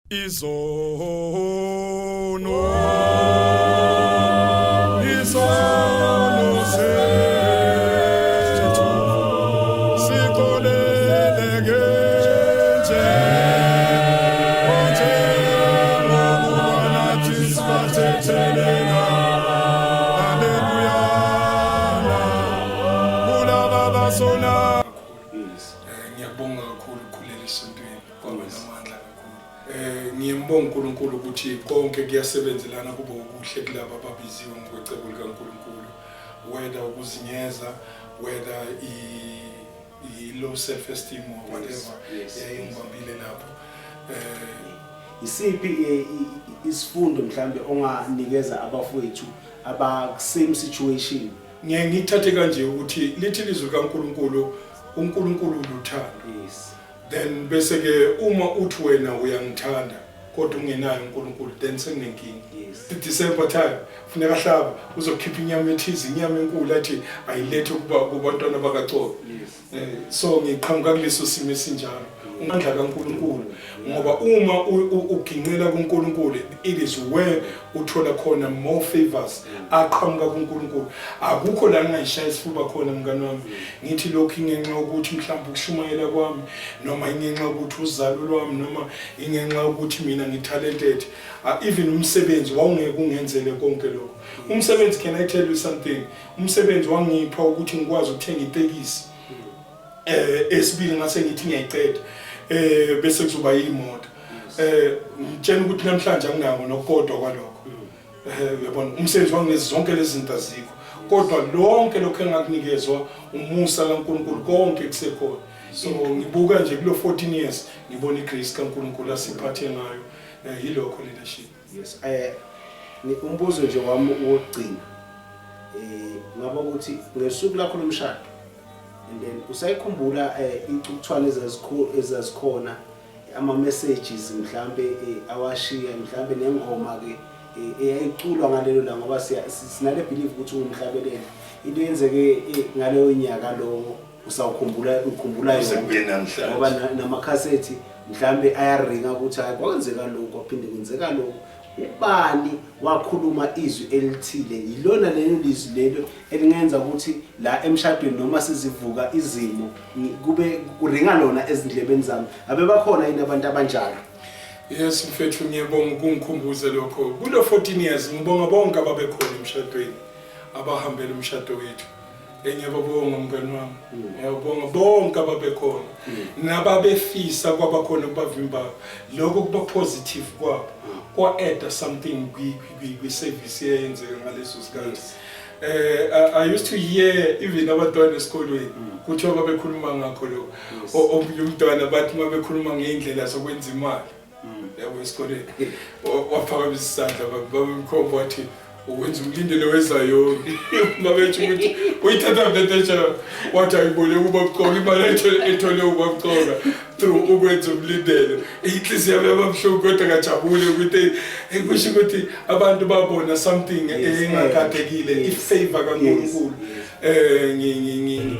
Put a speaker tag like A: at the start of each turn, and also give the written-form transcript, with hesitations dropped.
A: Izono, izono zethu sixolele ngenje njengokuba nathi sibathethelela. Haleluya kulaba basona.
B: Ngiyakubonga kakhulu ukukhulela esontweni, kwaba namandla kakhulu. Ngiyembonga uNkulunkulu ukuthi konke kuyasebenzelana kube okuhle kulabo ababiziwe ngokwecebo likaNkulunkulu, whether ukuzinyeza, whether i-low self esteem or whatever yayingibambile lapho.
C: Isiphi isifundo mhlambe onganikeza abafowethu aba same situation?
B: Ngiye ngithathe kanje ukuthi lithi ilizwi likaNkulunkulu, uNkulunkulu uluthando. Then bese ke uma uthi wena uyangithanda kodwa ungenayo uNkulunkulu, then sekunenkinga. December time funeka hlaba uzokhipha inyama ethize, inyama enkulu, athi ayilethe kuba kubantwana bakaCobe. So ngiqhamuka kuleso simo esinjalo, umandla kaNkulunkulu, ngoba uma uginqela kuNkulunkulu, it is where uthola khona more favors aqhamuka kuNkulunkulu. Akukho la ngingayishaya isifuba khona, mngani wami, ngithi lokhu ingenxa yokuthi mhlawumbe ukushumayela kwami, noma ingenxa yokuthi uzalo lwami, noma ingenxa yokuthi mina ngitalented. Even umsebenzi wawungeke ungenzele konke lokho. Umsebenzi, can I tell you something? Umsebenzi wangipha ukuthi ngikwazi ukuthenga itekisi esibili, ngase ngithi ngiyayiceda, bese kuzoba imoto. Ngitshela ukuthi namhlanje anginako nokodwa kwalokho. Uyabona, umsebenzi wanginezi zonke lezi zinto azikho, kodwa lonke lokho engakunikezwa umusa kaNkulunkulu, konke kusekhona. So ngibuka nje kulo 14 years, ngibona igrace kaNkulunkulu asiphathe ngayo. Yilokho leadership.
C: Yes, umbuzo nje wami wokugcina ngaba ukuthi ngesuku lakho lomshado, and then usayikhumbula icukuthwane ezazikhona, ama messages mhlambe awashiya, mhlambe nengoma ke eyayiculwa ngalelo la, ngoba sinale belief ukuthi ungumhlabeleli, into eyenzeke ngaleyo nyaka lowo usawukhumbula, ukhumbula
D: Kuze
C: yonke?
D: Kube namhlanje.
C: Ngoba namakhasethi mhlambe ayaringa ukuthi hayi, kwenzeka lokhu, kwaphinde kwenzeka lokhu, ubani wakhuluma izwi elithile, yilona lelo lizwi lelo elingenza ukuthi la emshadweni noma sizivuka izimo kube kuringa lona ezindlebeni zami. Abe bakhona yini abantu abanjalo?
B: Yes mfethu, ngiyabonga ukungikhumbuza lokho. Kulo 14 years ngibonga bonke ababekhona emshadweni, abahambela umshado wethu. Ngiyababonga, mngani wami. Ngiyabonga bonke ababekhona. Nababefisa kwabakhona kubavimbayo. Lokho kuba positive kwabo. Kwa add something kwi service eyenzeka ngaleso sikhathi. I used to hear even abantwana esikolweni kuthiwa babekhuluma ngakho lokho. Omunye umntwana bathi uma bekhuluma ngey'ndlela zokwenza imali yabo esikoleni, waphakamisa isandla, babemkhomba, wathi ukwenza umlindelo weZayoni. Babetsho ukuthi uyithatha mntetetsha, wathi ayibone ubabcoka imali ethole ubabcoka through ukwenza umlindelo. Inhliziyo yami yababuhlungu, kodwa ngajabule ukuthi kusho ukuthi abantu babona something engagadekile, ifavor kaNkulunkulu. eh ngi ngi ngi